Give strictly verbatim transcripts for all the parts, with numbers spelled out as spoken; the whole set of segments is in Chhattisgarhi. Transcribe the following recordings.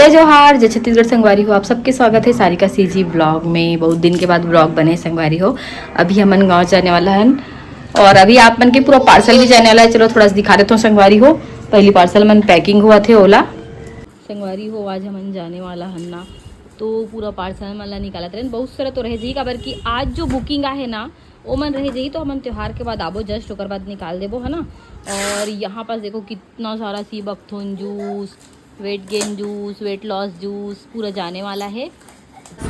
जय जोहार, जय छत्तीसगढ़ संगवारी हो। आप सबके स्वागत है सारिका सीजी ब्लॉग में। बहुत दिन के बाद ब्लॉग बने संगवारी हो। अभी हमन गांव जाने वाला हन और अभी आप मन के पूरा पार्सल भी जाने वाला है। चलो थोड़ा सा दिखा देता हूँ संगवारी हो। पहली पार्सल मन पैकिंग हुआ थे ओला। संगवारी हो, आज हमन जाने वाला हन ना, तो पूरा पार्सल मन ला निकालत रहन। बहुत सारा तो रह जाही, काबर कि आज जो बुकिंग आहे ना, ओमन रह जाही, तो हमन त्योहार के बाद आबो, जस्ट ओकर बाद निकाल देबो, है ना। और यहाँ पास देखो कितना सारा sea buckthorn juice, weight gain juice, weight loss juice पूरा जाने वाला है।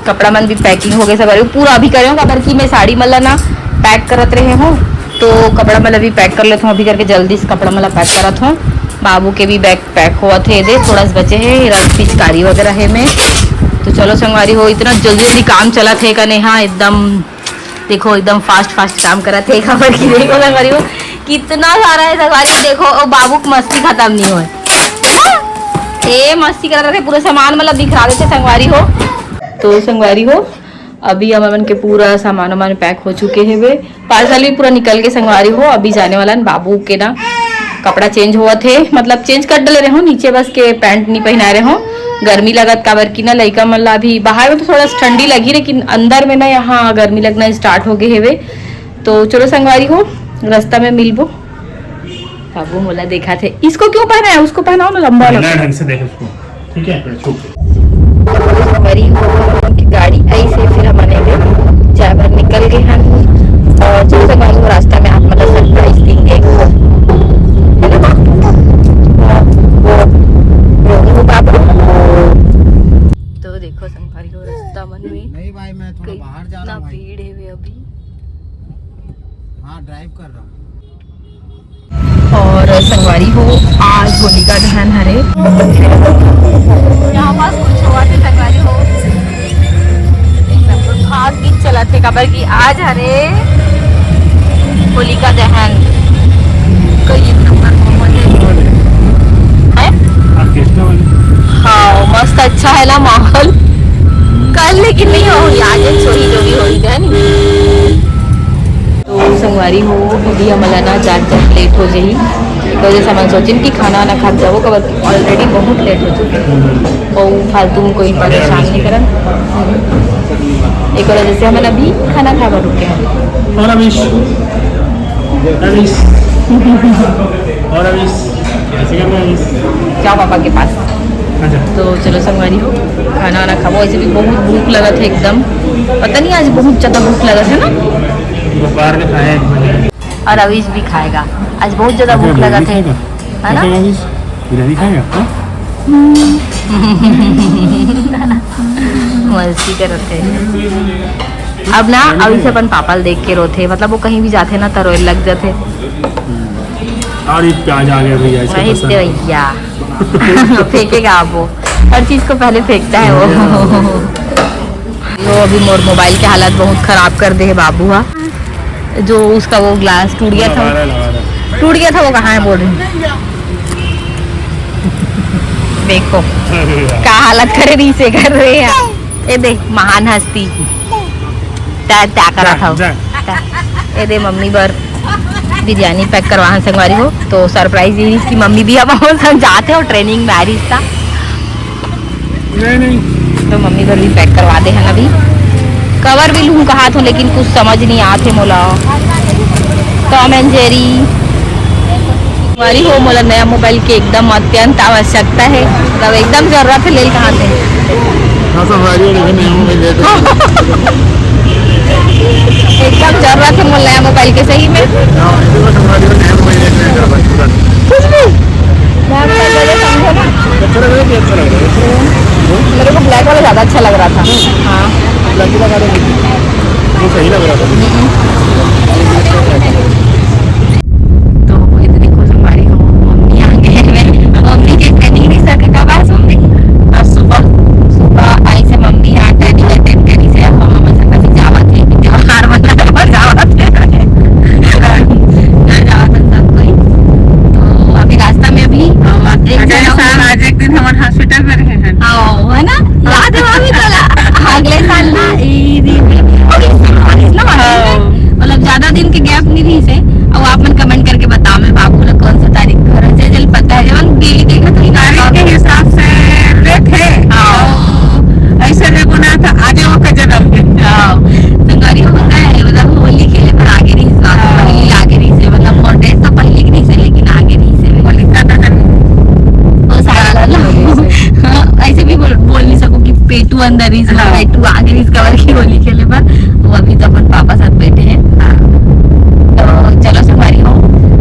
कपड़ा मन भी पैकिंग हो गए सब, अरे पूरा अभी करे हूँ, काबर कि मैं साड़ी मन ला ना पैक करत रहे हूँ, तो कपड़ा मन अभी पैक कर लेता हूँ अभी करके, जल्दी से कपड़ा मन ला पैक करत हूँ। बाबू के भी बैग पैक हुआ थे, दे थोड़ा सा बचे है, रस पिचकारी वगैरह है में। तो चलो संगवारी हो, इतना जल्दी जल्दी काम चला थे कने, हाँ एकदम देखो एकदम फास्ट फास्ट काम करत हे, काबर कि देखो संगवारी हो कितना सारा है संगवारी हो। देखो ओ बाबू के मस्ती खत्म नहीं होए। ए मस्ती करत रहते, पूरा सामान मतलब बिखरा देते संगवारी हो। तो संगवारी हो अभी हमन के पूरा सामान वामान पैक हो चुके हेवे, पार्सल भी पूरा निकल के संगवारी हो। अभी जाने वाला न बाबू के ना कपड़ा चेंज हुआ थे, मतलब चेंज कर डले रहे हो, नीचे बस के पैंट नहीं पहनाए रहे हो, गर्मी लगत काबर कि ना लइका मन ला अभी बाहर में तो थोड़ा सा ठंडी लगी, लेकिन अंदर में ना यहाँ गर्मी लगना स्टार्ट हो गए हेवे। तो चलो संगवारी हो, रास्ता में मिलबो। बाबू मोला देखा थे, इसको क्यों पहना है, उसको पहनाओ ना लंबा पहना लंबा। ढंग से देख उसको, ठीक है, छू के। संगवारी हो, हम लोग की गाड़ी आई से फिर हम आने गए, जाए बर निकल गए हम। और चलो संगवारी हो, रास्ता में आप मतलब सरप्राइज देंगे। है ना बाबू? वो, वो, वो बाबू। तो देखो संगवारी हो, रास्ता मन में नहीं भाई, मैं थोड़ा बाहर जा रहा हूँ भाई। भीड़ है वे अभी। हाँ, ड्राइव कर रहा हूँ। और संगवारी हो, आज होलिका दहन हरे। यहाँ पास कुछ हुआ थे संगवारी हो, भाग गीत चला थे, काबर कि आज हरे होलिका दहन। कई नंबर मोमोज है। हैं? ऑर्केस्ट्रा वाले। हाँ, मस्त अच्छा है ना माहौल। कल लेकिन नहीं हो, आज एक सोही जो भी होली का है नी। तो संगवारी हो, अभी हमला ना जात जात लेट हो जाही। एक वजह से हमन सोचिन कि खाना वाना खा के जाबो, काबर already बहुत लेट हो चुके हैं। और फालतू में कोई परेशान नहीं करन। एक वजह से हमन अभी खाना खाए बर रुके हैं। और अभी रवीश। और अभी कैसे करना है इस? जाओ पापा के पास। अच्छा। तो चलो संगवारी हो, खाना वाना खाबो। ऐसे भी बहुत भूख लगा था एकदम, पता नहीं आज बहुत ज्यादा भूख लगा था ना। दोपहर में खाए हैं। और अविश भी खाएगा, आज बहुत ज्यादा भूख लगा था, है ना? बिरयानी खाएगा, हाँ? मस्ती करत हे। अब ना, अब इसे अपन पापा ल देख के रोथे, मतलब वो कहीं भी जाथे ना, त रोए लग जाथे। और ये प्याज आ गया भैया, इसे वही पसंद है। भैया। फेंकेगा अब वो, हर चीज को पहले फेंकता है वो। वो अभी मोर मोबाइल के हालत बहुत खराब कर दे है बाबू हा। जो उसका वो ग्लास टूट गया था, लगा रहा है, लगा रहा है। टूट गया था, वो कहाँ है बोल रही हूँ। देखो अरे यार। का हालत करे रही से कर रहे हैं। ये देख महान हस्ती। त्या, त्या करा जा, था वो। जा। त्या। ये दे मम्मी बर बिरयानी पैक करवा हन संगवारी हो, तो सरप्राइज ये रही कि मम्मी भी अब हम संग जाते हो ट्रेनिंग में आ रही था। नहीं, नहीं। तो मम्मी बर भी पैक करवा दे हन अभी। कवर भी लूँ कहा थो, लेकिन कुछ समझ नहीं आत हे मोला। Tom and Jerry. संगवारी हो, मोला नया मोबाइल के एकदम अत्यंत आवश्यकता है, मतलब एकदम जरूरत है, ले कहा थे। हाँ, संगवारी हो, लेकिन नया मोबाइल ले दो। एकदम जरूरत है मोला नया मोबाइल के सही में। हाँ, ये तो संगवारी हो, नया मोबाइल ले दो, कुछ भी। मैं आपका गले समझो ना। अच्छा लग रहा है कि अच्छा लग रहा है? मेरे को ब्लैक वाला ज्यादा अच्छा लग रहा था। हाँ। ब्लैक वाला ज्यादा वो सही लग रहा था। तो इतनी खुश हमारी हो, मम्मी आ गए हैं। मम्मी के ट्रेनिंग नहीं सके का बात मम्मी। और सुबह, सुबह आई से मम्मी यहाँ ट्रेनिंग अटेंड करी से, हम मजा का जावा थे, त्योहार मनाए बर जावा थे। घर जावा थे सब कोई। तो अभी रास्ता में अभी, अ, एक अच्छा, जगह इंसान आज एक दिन हमारे हॉस्पिटल में रहे हैं। आओ, है ना? याद है मम्मी तोला? अगले साल ना, ई दिन में, और इस साल, और इस ना, हाँ। मतलब, ज्यादा दिन के गैप नहीं रही से। अब आप मन कमेंट करके बताओ, मैं बाबू लोग कौन सा तारीख को रहे, जे जल पता है, जब हम डेली देखा तो तारीख के हिसाब से डेट है। तू अंदर रहिस, हाँ। मैं तू आगे रहिस कवर की गोली खेले बर। वो अभी तो अपन पापा साथ बैठे हैं। हाँ। तो चलो संगवारी हो,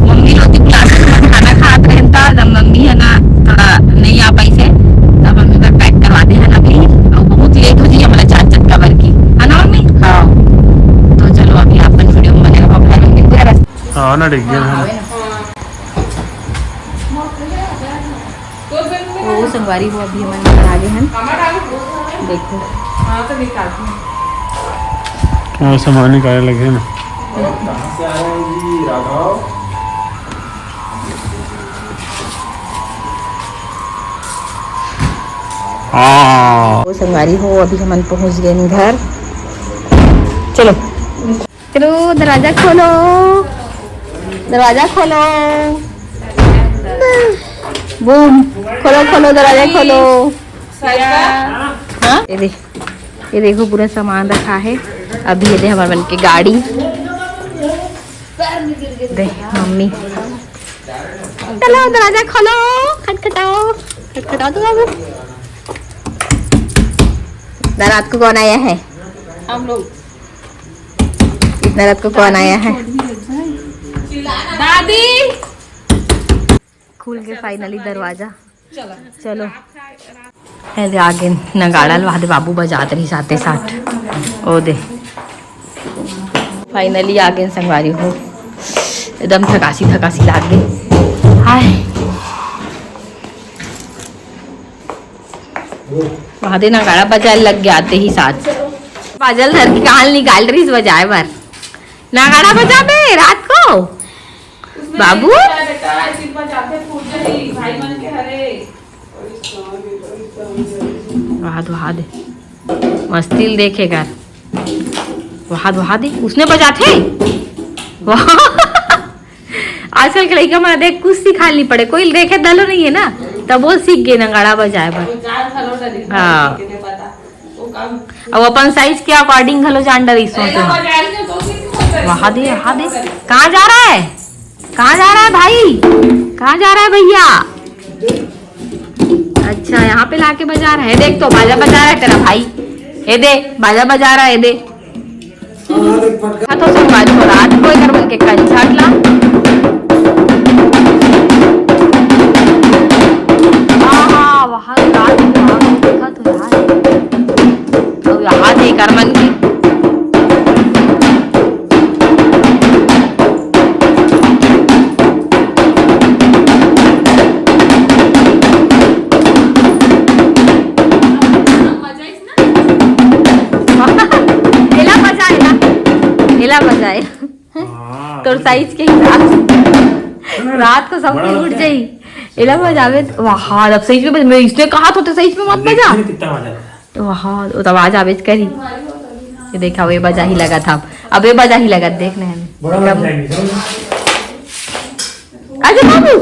मम्मी लोग की क्लास में खाना खात रहन था, तब मम्मी है ना थोड़ा नहीं आ पाई से, तब मम्मी बर पैक करवा दे है ना अभी। और बहुत लेट हो जी हमारा चार चक्का बर की, है ना मम्मी? हाँ। तो चलो अभी अपन वीडियो में बने रहो, घर में मिलते हैं। हाँ ना, डिग गया है। तो संगवारी हो, अभी हमन घर आ गे हन। देखो। हाँ, तो निकालती हूँ। हाँ, सामान निकाले लगे ना। हाँ। वो संगवारी हो, अभी हमन पहुंच गए घर। चलो। चलो, दरवाजा खोलो, दरवाजा खोलो। बूम, खोलो, खोलो, दरवाजा खोलो। हाँ? ये दे, ये देखो, पूरा सामान रखा है। अभी ये दे, हमारे मन की गाड़ी। दे, मम्मी। चलो, दरवाजा खोलो, खटखटाओ, खटखटाओ तो बाबू। रात को कौन आया है? हम लोग। इतना रात को कौन आया है? दादी। खुल के finally दरवाजा। चलो। ऐसे आगे नगाड़ा लवा दे बाबू, बजात रही साथे साथ। ओ दे। Finally आगे संगवारी हो। एकदम थकासी थकासी लाग गई। हाय। वहां दे नगाड़ा बजाए लग गया आते ही साथ। बाजल धर के कहाँ निकाल रही इस बजाए बर। नगाड़ा बजाबे रात को। बाबू। वहां दे, वहां दे। मस्ती ल देखे कर। वहां दे, वहां दे। उसने बजाथे। वाह। आजकल के लइका मन देख कुछ सिखा नहीं पड़े, कोई देखे दलो नहीं है ना, तब वो सीख गए नगाड़ा बजाए बर। हाँ। अब अपन size के according घलो जान डरिस हो तो। वहां दे, वहां दे। कहाँ जा रहा है? कहाँ जा रहा है भाई? कहाँ जा रहा है भैया? अच्छा, यहाँ पे लाके बजा रहा है। देख तो, बाजा बजा रहा है तेरा भाई। ये दे, बाजा बजा रहा है, ये दे। हाँ, तो संगवारी हो, रात को एकर मन के कंसर्ट ला। हाँ, हाँ, वहाँ रात को वहाँ देखा तो यार। तो यहाँ दे एकर मन के। एला बजा, एला, एला बजा, एला। हाँ, तोर size के हिसाब से। रात को सब कुछ उठ जाई। एला बजावे त-, वाह, अब सही में बज-, मैं इसने कहा तो, तो सही में मत बजा। कितना मजा आता है। वाह, वो तो आवाज आवेज करी। ये देखा, वे बजा ही लगा था। अब ये बजा ही लगा, देख नहीं। बड़ा मजा आएगी, समझ? आजा बाबू।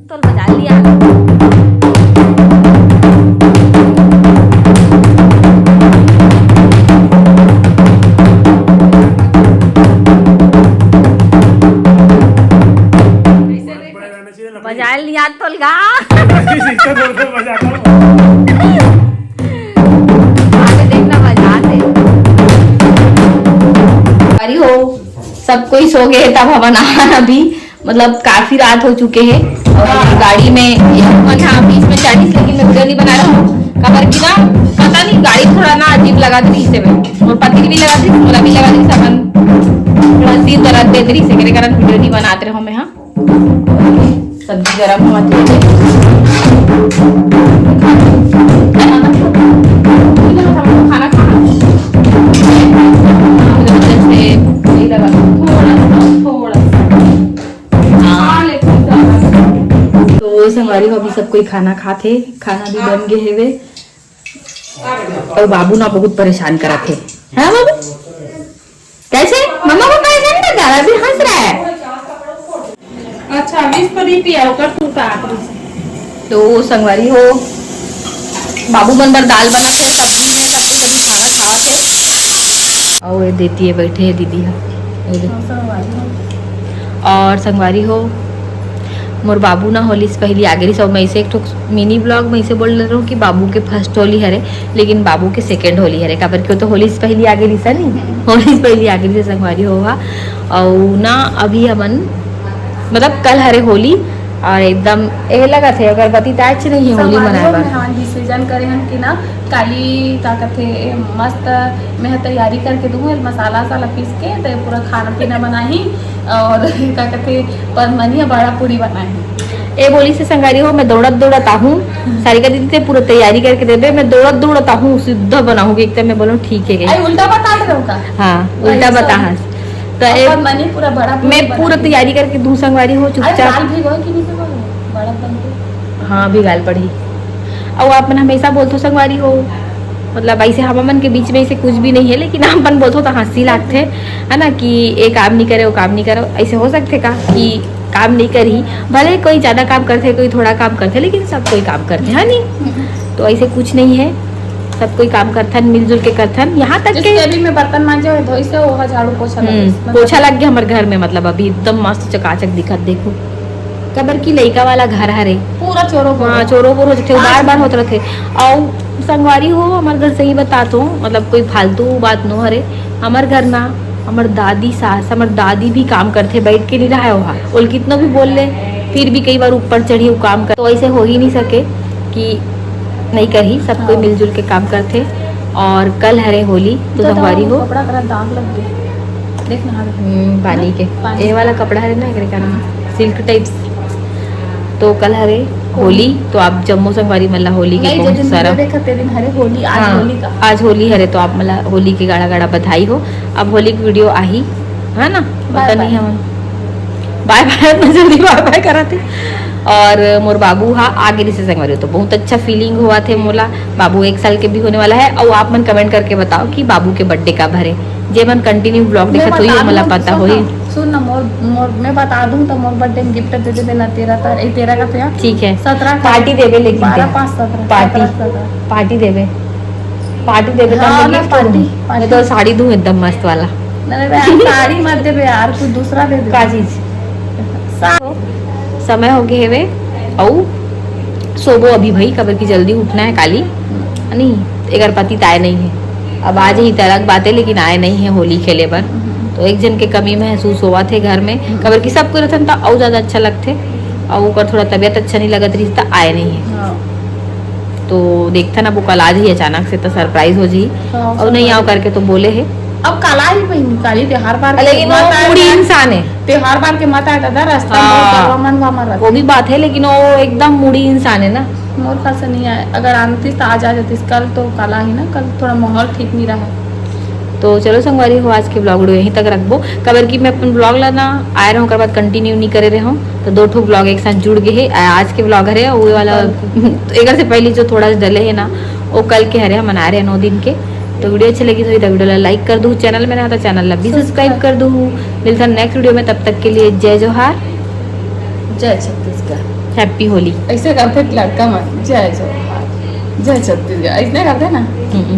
तोल बजा लिया। बजा लिया तोल गा। आगे देखना, बजा दे। अरे हो, सब कोई सो गए तब हमन आन अभी। मतलब काफी रात हो चुके हैं और गाड़ी में ये मन हाँ बीच में चढ़िस, लेकिन मैं वीडियो नहीं बना रहा हूँ। काबर कि ना पता नहीं गाड़ी थोड़ा ना अजीब लगा रही से मैं और पति भी लगा रही, थोड़ा भी लगा रही सामान थोड़ा सी दर्द दे रही से, कारण वीडियो नहीं बनाते रहो मैं। हाँ सब्जी गरम हुआ थी। खाना खाना जैसे थोड़ा सा, थोड़ा सा। हाँ। तो संगवारी हो, अभी सब कोई खाना खाथे, खाना भी बन गए हेवे। और बाबू ना बहुत परेशान करत हे, है ना बाबू? कैसे? मम्मा को परेशान कर रहा है, अभी हंस रहा है। अच्छा, विष तो नहीं पिया होगा तू तो आखिरी से। तो संगवारी हो, बाबू मन बर दाल बनत हे, सब्जी हे, सब कुछ अभी खाना खावत हे। अउ ये देती है बैठे है दीदी ह, ये दे। और संगवारी हो, मोर बाबू ना होली से पहली आगे रहिस। अउ मैं इसे एक ठो मिनी ब्लॉग में इसे बोल रहा हूँ कि बाबू के फर्स्ट होली हरे, लेकिन बाबू के सेकंड होली हरे, काबर कि वो तो होली से पहली आगे रहिस नहीं, होली से पहली आगे रहिस संगवारी हो हा। अउ ना अभी हमन मतलब कल हरे होली, और एकदम ए लगत हे अगरबत्ती तो आज नहीं है होली संगवारी मनाए हो, बर। मैं हमन डिसीजन करे हन कि ना काली का कथे मस्त मैं तैयारी करके दूँ, मसाला वसाला पीस के तो पूरा खाना पीना बनाही और का कथे परमनिया बड़ा पूरी बनाही। ए बोली से संगवारी हो, मैं दौड़त दौड़त आहूँ। सारिका दीदी ते पूरा तैयारी करके देबे, मैं दौड़त दौड़त आहूँ, सीधा बनाहूँ कि एकदम मैं बोलूँ ठीक है गई। आई उल्टा बता दे रहा हूँ का? हाँ, उल्टा आई, बता sorry। हस। तो ए, अपन मनी पूरा बड़ा पूरी मैं पूरा बनाही। तैयारी करके दूँ संगवारी हो, अरे, चुपचाप। दाल भिगो कि नहीं भिगो? बड़ा बन के। हाँ, भिगाल पड़ी। अउ आप मन हमेशा बोलथो संगवारी हो, मतलब ऐसे हम मन के बीच में ऐसे कुछ भी नहीं है, लेकिन आप मन बोलथो तो हंसी लागथे, है ना, कि ये काम नहीं करे, वो काम नहीं करे। ऐसे हो सकथे का कि काम नहीं करही, भले कोई ज्यादा काम करथे, कोई थोड़ा काम करथे, लेकिन सब कोई काम करथे, है नहीं? तो ऐसे कुछ नहीं है, सब कोई काम करथन, मिलजुल के करथन। यहाँ तक जैसे के अभी मैं बर्तन मांजे हुए धोई से, वो झाड़ू पोछा लगे। हम्म, मतलब पोछा लग गया हमारे घर में, मतलब अभी एकदम मस्त चकाचक दिखत। देखो, काबर की लइका वाला घर हरे, पूरा चोरो बोरो। हाँ, चोरो बोरो होत रथे, आज बार बार भी। होत रथे। अउ संगवारी हो, हमर घर सही बतात हूँ, मतलब कोई फालतू बात नो हरे। हमर घर ना, हमर दादी सास, हमर दादी भी काम करथे, बैठ के नहीं रहा ओहा। ओल कितनो भी बोल ले, फिर भी कई बार ऊपर चढ़ी, वो काम कर, तो ऐसे हो ही नहीं सके कि नहीं करही, सब कोई हाँ। मिलजुल के काम करथे। और कल हरे होली, तो तो संगवारी हो। कपड़ा करा दाग लग गए, देख ना, हम्म, पानी के। पानी। ये वाला कपड़ा हरे ना, एकरे का नाम सिल्क टाइप्स। तो कल हरे होली, तो आप जम्मो संगवारी मन ला होली के नहीं, बहुत जैसे सारा। दूसरे देखा तेरे दिन हरे होली, आज हाँ, होली का। आज होली हरे, तो आप मन ला होली के गाड़ा गाड़ा बधाई हो। अब होली की वीडियो आही, है ना? बाय पता बाय। नहीं हमन बाय बाय, इतना जल्दी बाय बाय कराते। और मोर बाबू हा आगे रिसे संगवारी हो, तो बहुत अच्छा फीलिंग हुआ थे मोला। बाबू एक साल के भी होने वाला है। और आप मन कमेंट करके बताओ कि बाबू के बर्थडे कब हरे, जे मन कंटिन्यू ब्लॉग मैं देखत होई, बता ओमन ला दूँ, पता सुन होई। ना, सुन ना, मोर, मोर, मैं बता दूँ तो मोर बर्थडे में गिफ्ट दे देबे ना, तेरह तारीख, ए, तेरह का तो यार, ठीक है। सत्रह का। पार्टी देबे लेकिन बारह ते। पाँच सत्रह, पार्टी। सत्रह सत्रह। पार्टी देबे। पार्टी देबे तो हाँ, मैं ना, गिफ्ट पार्टी, दूँ। पार्टी। मैं तो साड़ी दूँ एकदम मस्त वाला। नहीं, नहीं, यार, साड़ी मत देबे यार, कुछ दूसरा दे दे। का चीज? सा- समय हो गए हवे, अउ सोबो अभी भाई, काबर की जल्दी उठना है काली, है नी? एकर पति ताय नहीं है, अब आज ही तो अलग बात है, लेकिन आए नहीं है होली खेले बर। तो एक जन के कमी महसूस होवत हे घर में, काबर कि सब कोई रहिथन त अउ ज्यादा अच्छा लगथे। अउ ओकर थोड़ा तबीयत अच्छा नहीं लगत रहिस त आए नहीं है। हाँ। तो देखथन अब वो कल आ जाही अचानक से, तो सरप्राइज हो जाही। हाँ, और नहीं आओ करके तो बोले है। अब काला ही पहिनी, काली त्योहार बार के लेकिन वो मत आए मुड़ी ना। इंसान है। त्योहार बार के मत आए दादा, रास्ता में बहुत हाँ। गरवा मन वा मरत। वो भी बात है, लेकिन वो एकदम मुड़ी इंसान है ना। मोर ख्याल से नहीं आए, अगर आनतीस तो आज आ जातीस। कल तो काला ही ना, कल थोड़ा माहौल ठीक नहीं रहा। तो चलो संगवारी हो, आज के ब्लॉग वीडियो यहीं तक रखबो, काबर कि मैं अपन ब्लॉग ला ना आए रहूँ, ओकर बाद कंटिन्यू नहीं करे रहूँ, तो दो ठो ब्लॉग एक साथ जुड़ गए है। आ, आज के ब्लॉग हरे, वो वाला कल के। एकर से पहले जो थोड़ा सा डले है ना, वो कल के हरे, हमन आए रहे नौ दिन के। तो वीडियो अच्छे लगी तो वीडियो ला लाइक कर दू, चैनल में ना तो चैनल ला भी सब्सक्राइब कर दू। मिलता नेक्स्ट वीडियो में, तब तक के लिए जय जोहार, जय छत्तीसगढ़, हैप्पी होली। ऐसे करते लड़का मन, जय जोहार, जय छत्तीसगढ़, ऐसने करते ना। हम्म।